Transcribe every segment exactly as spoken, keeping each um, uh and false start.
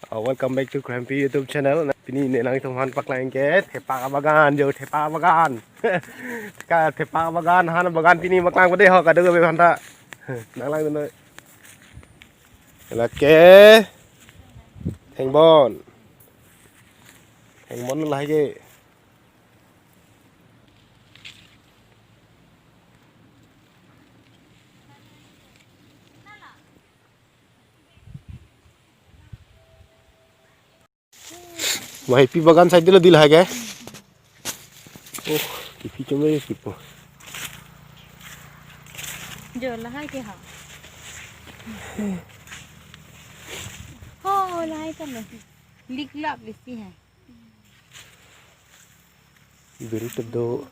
Uh, welcome back to Krempi YouTube channel. Pini ne nangtumphan paklang ke thepak abagan, jo thepak abagan. Ka thepak abagan, han abagan pini paklang pade ho kadokave aphan ta. Nanglang dun noi. Lake thengbon. Thengbon lahai ke. Wah, pi bagan side lo dil hai ke. Oh, kipi chome kipo. Jo lahai ke ha. Oh, lahai kan lo. Lik lap besi hai. Beri tedo.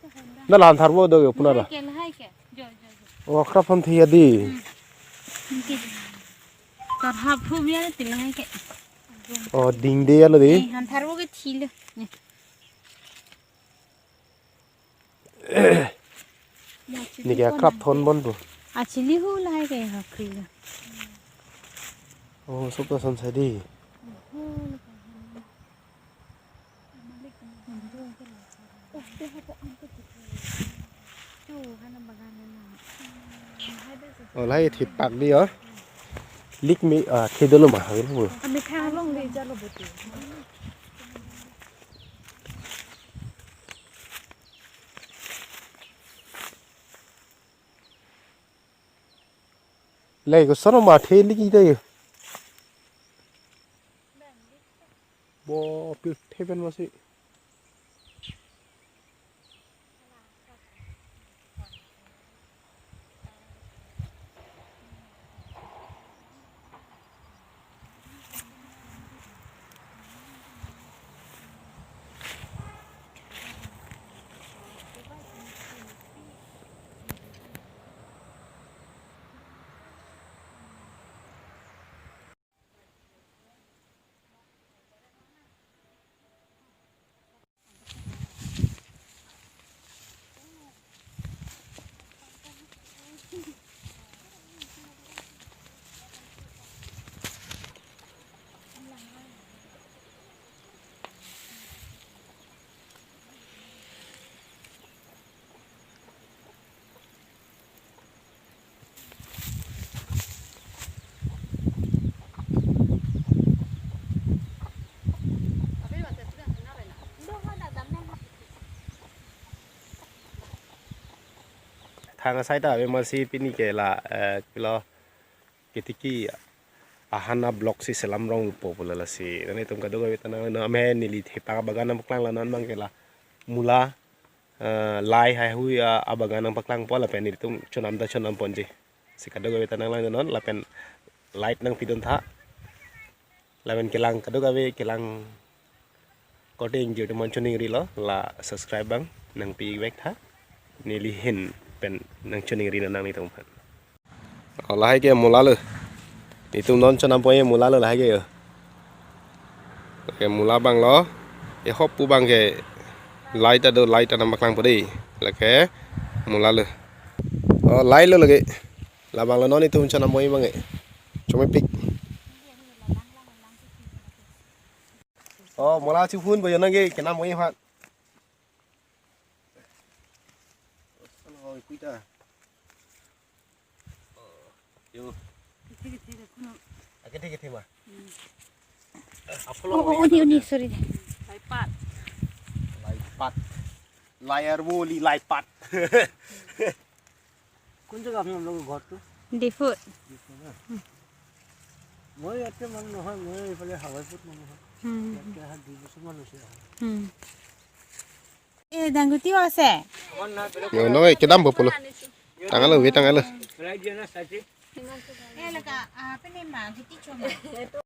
Na lan tharbo do ke puna la. Lahai ke, lahai ke. Jo, jo, jo. Oh, akrap aphan thi adi. Hmm. Ke. Tar hap hu biar ti lahai ke. Oh, ding de alo de. Eh, han tharbo ke thi lo. Ne. Neke akrap thon bon bo. Achili hu lahai ke ha kri lo. Oh, sop ta son sai di. Oh, lahai thepak di oh. Lik me, ah, thedolo ma hagin bo. Kami thang long di jalo boti. Lai ko sono ma the liki dai. Bo pi the pen masi. Thang asai ta ave masi pini ke la, eh, pilo ketiki ahan a-vlog si selam rong po pula lasi. Nangtum kadokave ta nang, nang amen neli thepak abagan nangpaklang la non abang ke la mula, eh, lai haihui a, abagan nangpaklang po lapen nelitum chonam ta chonam ponji. Si kadokave ta nanglang non lapen like nangpidun tha. Lapen kelang kadokave kelang korte ingjir atum an choningrilo la subscribe abang nangpi vek tha. Neli ahin pen nangchoningri nanglitum aphan. Oh, lahai ke mula lo. Nelitum non chonam po-e mula lo lahai ke yo. Lake mula abang lo. E hop pu abang ke lai ta do, lai ta nangpaklang po dei. Lake mula lo. Oh, lai lo lake. Labang lo non nelitum chonam po-e abang ke. Chomepik. Oh, mula chihun bo yo nang ke kenam po-e aphan. Oh, kuita. Yo. Kithi kithi de kuno. Ake thik thik ma. Hmm. Apolo. Oh, oh, oni, oni, sorry. Laipat. Laipat. Layar boli laipat. কোন জেগা আপোনালোকৰ ঘৰটো? ডিফুত। ডিফু ন? মই ইয়াতে মানুহ নহয়, মই এইফালে হাৱাইপুত মানুহ হয়। হুম। ইয়াতে অহা দুই বছৰমান হৈছে অহা। হুম। এ, ডাংগুটি আছে? Yo, no, eh, kedam bo pulo. Tangalo, we tangalo. Rai dia na sati. এ, লগা, আ, পিনে মা, গুটি চমা।